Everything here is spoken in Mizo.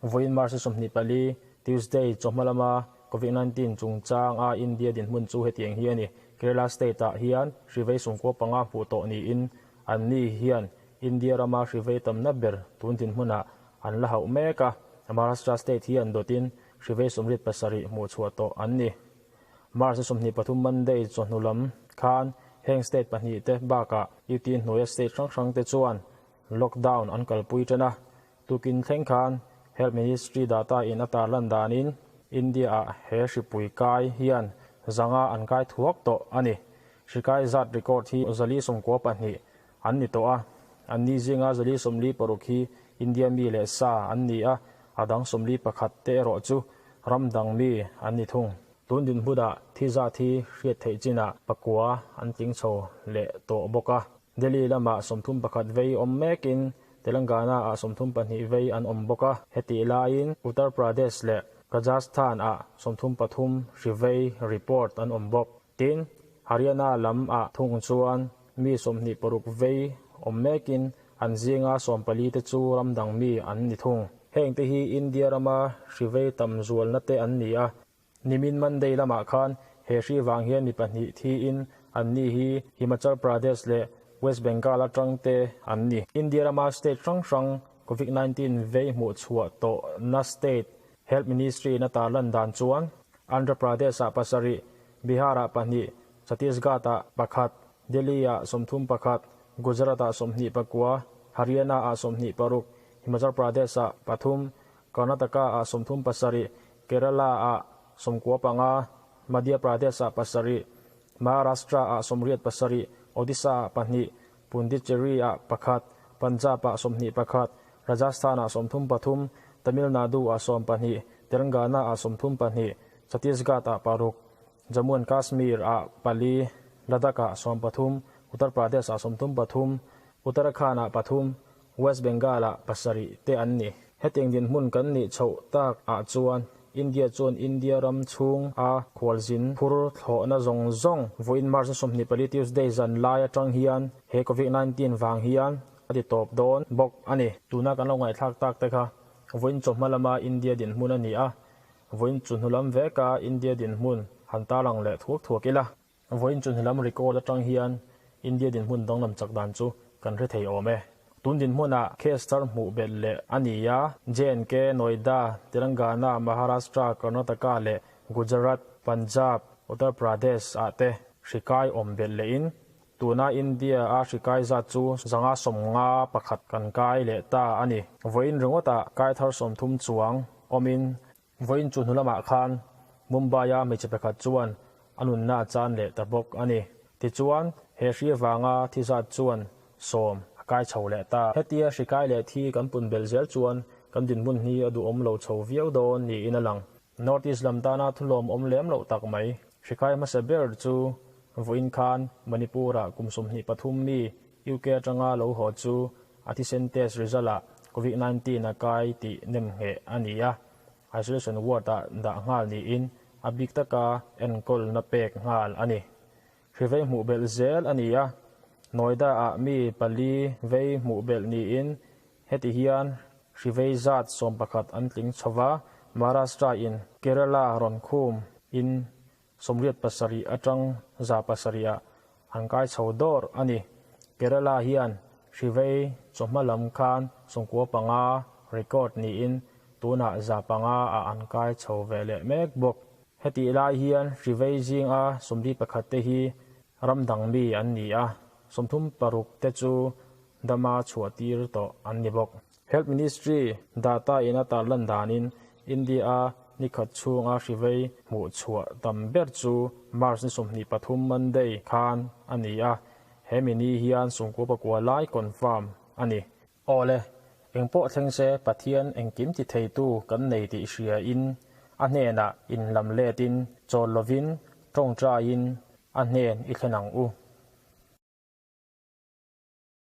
Vawiin March 24, Tuesday, chawhma lama Covid 19 chungchang a India dinhmun chu hetiang hi a ni. Kerala state ah hian hri vei sawmkua panga hmuh tawh niin an ni hian India rama hri vei tamna ber tun dinhmunah an la hauh mek a. Maharashtra state hian dawtin hri vei 87 hmuh chhuah tawh an ni. March 23 Monday chawhnu lam khan heng state pahnih te bakah UT hnuaia state hrang hrang te chuan lockdown an kalpui tan a. Tukin thleng khan Health Ministry data in a tarlan danin India ah he hripui kai hian zanga an kai thuak tawh a ni. Hri kai zat record hi 492 an ni tawh a. An ni zinga 446 hi India mi leh sa an ni a, a dang 41 te erawh chu ram dang mi an ni thung. Tun dinhmunah thi zat hi hriat theih chinah pakua an tling chho leh tawh bawk a. Delhi lamah 31 vei awm mekin Telangana ah 32 vei an awm bawk a. Hetih laiin Uttar Pradesh leh Rajasthan ah 33 hri vei report an awm bawk. Tin, Haryana lam ah thung chuan mi 26 vei awm mekin an zinga 14 te chu ram dang mi an ni thung. Heng te hi India rama hri vei tam zualna te an ni a. Nimin Monday lamah khan he hri vang hian mi pahnih thiin an ni hi Himachal Pradesh leh West Bengal atang te an ni. India rama state hrang hrang Covid-19 vei hmuh chhuah tawh na state Health Ministry na tarlan dan chuan Andhra Pradesh ah pasarih, Bihar ah pahnih, Chhattisgarh ah pakhat, Delhi ah 31, Gujarat ah 29, Haryana ah 26, Himachal Pradesh ah pathum, Karnataka ah 37, Kerala ah 95, Madhya Pradesh ah pasarih, Maharashtra ah 87, Odisha ah pahnih, Pondicherry ah pakhat, Punjab ah 21, Rajasthan ah 33, Tamil Nadu ah 12, Telangana ah 32, Chhattisgarh ah paruk, Jammu and Kashmir ah pali, Ladakh ah 13, Uttar Pradesh ah 33, Uttarakhand ah pathum, West Bengal ah pasarih te an ni. Hetiang dinhmun kan nih chhoh tak ah chuan India chuan India ram chhung a khualzin phur thlawhna zawng zawng vawiin March 24 Tuesday zan lai atang hian he Covid-19 vang hian a ti tawp dawn bawk a ni. Tuna kan lo ngaihthlak tak te kha vawiin chawhma lama India dinhmun a ni a, vawiin chu hnu lam veka India dinhmun han tarlang leh thuak thuak ila. Vawiin chu hnulam record atang hian India dinhmun danglam chak dan chu kan hre thei awm e. Tun dinhmunah case thar hmuh belh leh a ni a, J&K, Noida, Telangana, Maharashtra, Karnataka leh Gujarat, Punjab, Uttar Pradesh ah te hri kai awm belh lehin tuna India a hri kai zat chu 551 kan kai leh ta a ni. Vawiin ringawtah kai thar 30 chuang awmin Vawiin chu hnu lamah khan Mumbai-a hmeichhe pakhat chuan a nunna a chan leh ta bawk a ni. Tichuan, he hri avanga thi zat chuan 10 a kai chho leh ta. Hetia hri kai leh thi kan pun belh zel chuan kan dinhmun hi a duhawm lo chho viau dawn niin a lang. North East lam tana thulawm awm lem loh tak mai. Hri kai hmasa ber chu vawiin khan Manipur-ah kum 23 mi UK atanga lo haw chu a thisen test result-ah Covid-19 a kai tih nem ngheh a ni a. Isolation ward-ah dah nghal niin a bik taka enkawlna pek nghal a ni. Hri vei hmuh belh zel a ni a, Noida-ah mi pali vei hmuh belh niin heti hian hri vei zat 11 an tling chho va, Maharashtra-in Kerala rawn khum in 87 atang 700 ah an kai chho dawr a ni. Kerala hian hri vei chawhma lam khan 95 record niin tunah 500 ah an kai chho ve leh mek bawk. Hetih lai hian hri vei zinga 41 te hi ram dang mi an ni a, 36 te chu dama chhuah tir tawh an ni bawk. Health Ministry data in a tarlan danin India a nikhat chhunga hri vei hmuh chhuah tam ber chu March ni 23 Monday khan a ni a, he mi ni hian 99 lai confirm a ni. Awle, engpawh thleng se Pathian engkim ti theitu kan nei tih hria in a hnenah in lam letin chawl lovin tawngtaiin a hnen i thlen ang u.